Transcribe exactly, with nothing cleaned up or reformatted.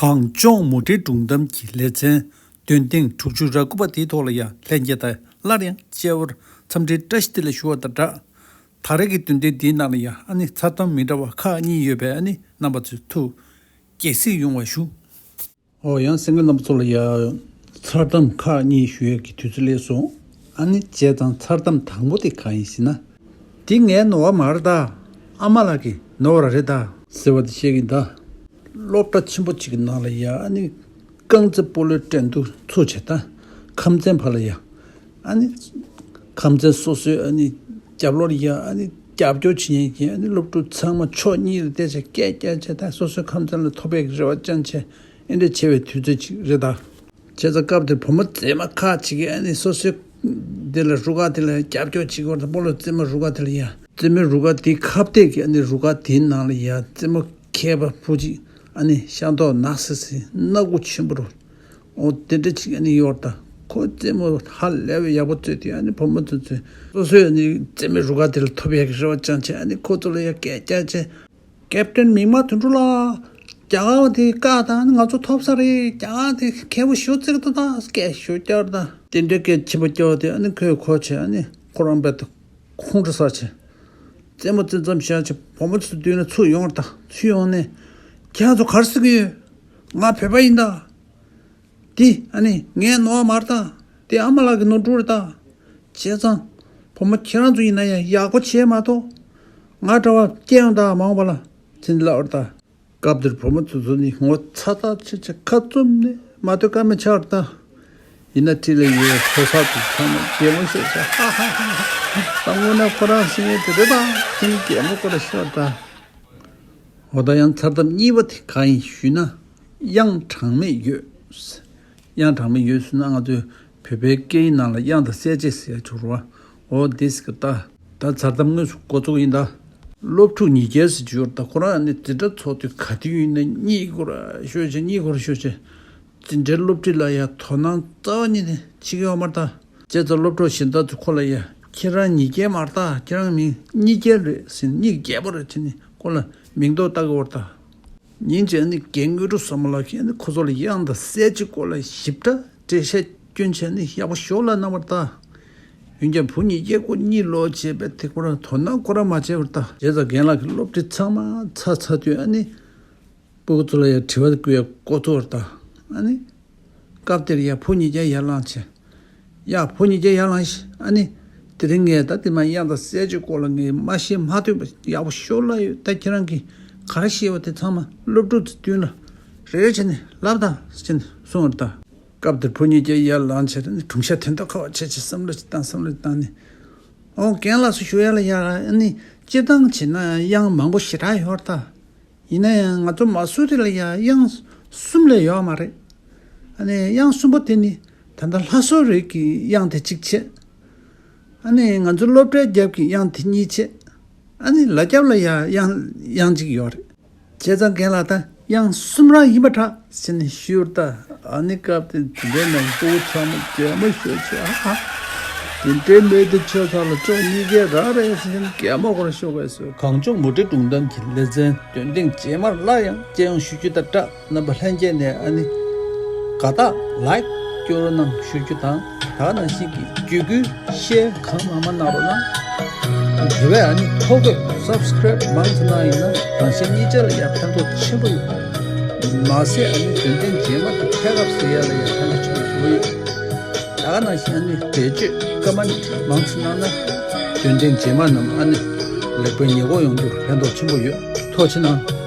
གངས་ལྗོངས་མུ་འབྲེལ་སྒྲུང་གཏམ་གྱི་ལེ་ཚན་འདོན་ཐེངས་དྲུག་ཅུ་རེ་དགུ་པ་དེའི་ཐོག་ལ་ཡང་ལྷན་རྒྱས་དང་སླར་ཡང་མཇལ་བར་འཚམས་འདྲིའི་བཀྲ་ཤིས་བདེ་ལེགས་ཞུ་བ་དང་སྦྲགས། ད་རེས་ཀྱི་འདོན་ཐེངས་འདིའི་ནང་ལ་ཡང་ཨ་ནི་མཚར་གཏམ་མི་འདྲ་བ་ཁག་གཉིས་ཡོད་པས། ཨ་ནི་རྣམ་པ་ཚོས་ཐུགས་དགྱེས་གཟིགས་ཡོང་བ་ཞུ། ཨོ་ཡང་གསན་མཁན་རྣམ་པ་ཚོ་ལ་ཡང་མཚར་གཏམ་ཁག་གཉིས་ཞུ་ཡས་ཀྱི་དུས་ཚོད་སླེབས་སོང་། ཨ་ནི་བྱས་ཙང་མཚར་གཏམ་དང་པོ་དེ་གང་ཡིན་ཟེར་ན། འདི་ངའི་ནོར་བ་མ་རེད་ད། ཨ་མ་ལགས་ཀྱི་ནོར་བ་རེད་ད། ཟེར་བ་དེ་བཤད་ཀྱིན་གདའ། སློབ་གྲྭ་ཆེན་པོ་གཅིག་གི་ནང་ལ་ཡ་ཨ་ནི་རྐང་རྩེད་སྤོ་ལོའི་འགྲན་བསྡུར་ཚུགས་བྱས་ད། ཁམས་ཚན་ཕར་ལ་ཡ། ཨ་ནི། ཁམས་ཚན་སོ་སོའི་ཨ་ནི་རྒྱབ་ལོགས་ལ་ཡ་ཨ་ནི་རྒྱབ་སྐྱོར་བྱེད་མཁན་གྱི་ཨ་ནི་སློབ་ཕྲུག་ཚང་མ་ཕྱོགས་གཉིས་ལ་བལྟས་བྱས་སྐད་རྒྱག་བྱས་ད། སོ་སོའི་ཁམས་ཚན་ལ་ཐོབ་པའི་རེ་བ་བཅངས་བྱས་ཨེ་འདྲ་བྱེད་པའི་དུས་ཚོད་ཅིག་རེད་ད། བྱས་ཙང་སྐབས་དེར་བུ་མོ་མཛེས་མ་ཁག་ཅིག་གིས་ཨ་ནི་སོ་སོའི་དེ་ལ་རུ་ཁག་དེ་ལ་རྒྱབ་སྐྱོར་བྱེད་ཀྱི་ཡོད་རེད་ད། སྤོ་ལོ་རྩེད་མོ་རུ་ཁག་དེ་ལ་ཡ། རྩེད་མོའི་རུ་ཁག་དེའི་ཁ་གཏད་ཀྱི་ཨ་ནི་རུ་ཁག་དེའི་ནང་ལ་ཡ་རྩེད་མོ་མཁས་པ་བུ་གཅིག་ཨ་ནི་ཤ་མདོག་ནག་སི་སི་སྣ་ཁུག་ཆེན་པོ་རུ། འོ་དེ་འདྲ་ཅིག་ཨ་ནི་ཡོད་རེད་ད། ཁོ་རྩེད་མོ་ཧ་ལས་པའི་ཡག་པོ་རྩེ་དུས་ཨ་ནི་བུ་མོ་ཚོ་ཚོས་སོ་སོའི་ཨ་ནི་རྩེད་མོའི་རུ་ཁག་དེ་ལ་ཐོབ་ཡག་གི་རེ་བ་བཅངས་བྱས་ཨ་ནི་ཁོ་ཚོ་ལ་ཡ་སྐད་རྒྱག་བྱས། ཀེབ་ཏན་མིག་དམར་དོན་གྲུབ་ལགས། རྒྱ་གར་བ་དེ་བཀག་དང་ང་ཚོ་ཐོབ་ས་རེད། རྒྱ་གར་དེ་མཁས་པོ་ཞེ་པོ་བརྩི་གི་འདུག་ད། སྐད་ཞེ་པོ་རྒྱག་རེད་ད། དེ་འདྲའི་སྐད་ཆེན་པོ་རྒྱག་དེ་ཨ་ནི་ཁོས་གོ་བྱས་ཨ་ནི་ཁོ་རང་རྦད་དེ་ཁོང་ཁྲོ་ཟ་བྱས། རྩེད་མོ་རྩེ་མཚམས་བཞག་བྱས་བུ་མོ་ཚོའི་མདུན་ལ་ཚུར་ཡོང་བ་རེད་ད། ཚུར་ཡོང་ནས་ཁྱེད་རང་ཚོ་ག་རེ་ཟེར་གི་ཡོད། ང་བོད་པ་ཡིན་ད། འདི་ཨ་ནི་ངའི་ནོར་བ་མ་རེད་ད། འདི་ཨ་མ་ལགས་ཀྱི་ནོར་འཁྲུལ་རེད་ད། བྱས་ཙང་བུ་མོ་ཁྱེད་རང་ཚོ་ཡིན་ན་ཡང་ཡག་པོ་བྱས་མ་གཏོགས་ང་འདྲ་བ་སྐྱེ་ཡོང་ད་མ་འོངས་པ་ལ་ཟེར་ནས་ལབ་པ་རེད་ད། སྐབས་དེར་བུ་མོ་ཚོ་ཚོ་ནི་ངོ་ཚ་ཚ་བྱས་བྱས་ཁ་བཙུམ་ནས་མ་སྡོད་ཀ་མེད་ཆགས་རེད་ད། ཡིན་ན་ཁྲིད་ལ་ཡོད་ཕོ་གསར་ཚོ་ཚང་མ་གད་མོ་ཤོར་བྱས་ཧ་ཧ་ཧ་ཧ། ད་དངོས་གནས་ཁོ་རང་ཤེས་ཡོན་དེ་རེད་པ་ཟེར་ནས་གད་མོ་ཁོ་རང་ཤོར་ད། འོ་ད་ཡང་མཚར་གཏམ་གཉིས་པ་དེ་གང་ཡིན་ཞུས་ན། གཡང་གྲངས་མེད་ཡོད། གཡང་གྲངས་མེད་ཡོད་ཟེར་ན་ང་ཚོའི་བོད་པའི་སྐད་ཡིག་ནང་ལ་གཡང་དང་གསལ་བྱེད་ཟེར་ཡ་ཅིག་ཡོད་རེད་པ། འོ་དེ་ཟེར་གི་ད། ད་མཚར་གཏམ་དངོས་སུ་འགོ་བཙུགས་ཡིན་ད། སློབ་ཕྲུག་ཉིས་བརྒྱ་ཟེར་གྱི་ཡོད་རེད་ད། ཁོ་རང་ནི་འཛིན་གྲྭ་ཚོགས་དུས་ག་དུས་ཡིན་ན་གཉིད་ཁུག་ར་ཤོར་བྱས་གཉིད་ཁུག་ར་ཤོར་བྱས། འཛིན་གྲྭའི་སློབ་ཁྲིད་ལ་ཡ་དོ་སྣང་རྩ་བ་ཉིད་ནས་བྱེད་ཀྱི་ཡོད་མ་རེད་ད། བྱས་ཙང་སློབ་གྲོགས་གཞན་དག་ཚོས་ཁོ་ལ་ཡ། ཁྱེད་རང་ཉིས་བརྒྱ་མ་རེད་ད། ཁྱེད་རང་མིང་གཉིས་བརྒྱ་རེད་ཟེར་ནས་གཉིས་བརྒྱ་པོ་རེད་ཟེར་ནས་ཁོ་ལ་མིང་འདོགས་བཏགས་ཀྱི་ཡོད་རེད་ད། ཉིན་གཅིག་ཨ་ནི་རྒན་དངོས་གྲུབ་བཟང་མོ་ལགས་ཀྱིས་ཨ་ནི་ཁོ་ཚོ་ལ་གཡང་དང་གསལ་བྱེད་སྐོར་ལ་ཞིབ་ཕྲ་འགྲེལ་བཤད་བསྐྱོན་བྱས་ནི་ཡག་པོ་ཞེ་པོ་ལབ་གནང་བ་རེད་ད། འོན་ཀྱང་བུ་ཉིས་བརྒྱ་ཁོ་གཉིད་ལོག་བྱས་པས་དེ་ཁོ་རང་དོ་སྣང་ཁོ་རང་མ་བྱས་པ་རེད་ད། བྱས་ཙང་རྒན་ལགས་ཀྱིས་སློབ་ཁྲིད་ཚང་མ་ཚར་ཚར་དུས་ཨ་ནི། སྤུ་གུ་ཚོ་ལ་ཡང་དྲི་བ་བཀོད་ཡ་འགོ་ཚུགས་པ་རེད་ད། ཨ་ནི། སྐབས་དེར་ཡ་བུ་ཉིས་བརྒྱ་ཡར་ལངས་བྱས། ཡ་བུ་ཉིས་བརྒྱ་ཡར་ལངས་ཤིག་ཨ་ནི། དེ་རིང་ངས་ད་དེ་མ་གཡང་དང་གསལ་བྱེད་སྐོར་ལ་ངས་མ་ཤེས་མ་ཐོས་པ་ཡག་པོ་ཞེ་པོ་ལབ་ཡོད། ད་ཁྱེད་རང་གིས་ག་རེ་ཤེས་པ་དེ་ཚང་མ་སློབ་ཕྲུག་ཚོའི་མདུན་ལ་རེ་རེ་བྱས་ནས་ལབ་དང་ཟེར་ནས་གསུངས་པ་རེད་ད། སྐབས་དེར་བུ་ཉིས་བརྒྱ་ཡར་ལངས་བྱས་ཨ་ནི་སྒྲུང་ཤ་དོན་དག་ཁ་བ་བྱས་བྱས་བསམ་བློ་ཅིག་བཏང་བསམ་བློ་ཅིག་བཏང་ནས། ཨོ་རྒན་ལགས་སུ་ཞུ་ཡ་ལ་ཡ་ཨ་ནི་སྤྱིར་བཏང་བྱས་ན་གཡང་མང་པོ་ཞེ་དྲག་ཡོད་རེད་ད། ཡིན་ན་ཡང་ང་ཚོ་མ་སུ་རི་ལ་ཡ་གཡང་གསུམ་ལས་ཡོད་མ་རེད། ཨ་ནི་གཡང་གསུམ་པོ་དེ་ནི་ད་ལྟ་ལྷ་སོ་རི་གི་གཡང་དེ་གཅིག་བྱས། ཨ་ནི་ང་ཚོ་སློབ་གྲྭའི་རྒྱབ་ཀྱི་གཡང་དེ་གཉིས་བྱས། ཨ་ནི་ལ་རྒྱབ་ལ་ཡ་གཡང་གཡང་གཅིག་ཡོད་རེད། བྱས་ཙང་རྒན་ལགས་ད་གཡང་གསུམ་རང་ཡིན་པ་འདྲ་ཟེར་ནས་ཞུས་པ་རེད་ད། ཨ་ནི་སྐབས་དེ་དེ་འདྲའི་ནང་སྤུ་གུ་ཚང་མ་གད་མོ་ཤོར་བྱས་ཨ་ཧ། དེ་འདྲའི་མི་དེ་ཆོས་ཚང་ལ་ཅོག་གཉིས་ཀའི་ར་རེད་ཟེར་ནས་གད་མོ་ཁོ་རང་ཤོར་བས་སོ། གངས་ལྗོངས་མུ་འབྲེལ་སྒྲུང་གཏམ་གྱི་ལེ་ཚན་འདོན་ཐེངས་རྗེས་མར་སླར་ཡང་མཇལ་ཡོང་ཞུ་རྒྱུ་དང་སྦྲགས། རྣམ་པ་ལྷན་རྒྱས་ནས་ཨ་ནི། དགའ་རྟགས་ལའིཀ་སྐྱོར་རོགས་གནང་ཞུ་རྒྱུ་དང་། ད་ག་ནང་བཞིན་གྱི་བརྒྱུད་སྐུལ་ཤེར་གང་མང་མང་གནང་རོགས་གནང་། དེ་བས་ཨ་ནི་ཐོ་འགོད་སབ་སི་ཀ་རེབ་མང་ཙམ་གནང་ཡིན་ན་རང་གཞན་གཉིས་ཆ་ལ་ཡང་ཕན་ཐོགས་ཆེན་པོ་ཡོད། མ་ཟད་ཨ་ནི་འདོན་ཐེངས་རྗེས་མ་དེ་ཕེབས་རབས་ཟེར་ཡ་ལ་ཡང་ཕན་ཐོགས་ཆེན་པོ་ཞིག་ཡོད། ད་ག་ནང་བཞིན་ཨ་ནི་འགྲེལ་བརྗོད་ཀོ་མེན་ཊི་མང་ཙམ་གནང་ན་འདོན་ཐེངས་རྗེས་མ་རྣམས་ཨ་ནི་ལེགས་པའི་ཉེས་འགོག་ཡོང་རྒྱུར་ཕན་ཐོགས་ཆེན་པོ་ཡོད། ཐུགས་རྗེ་གནང་།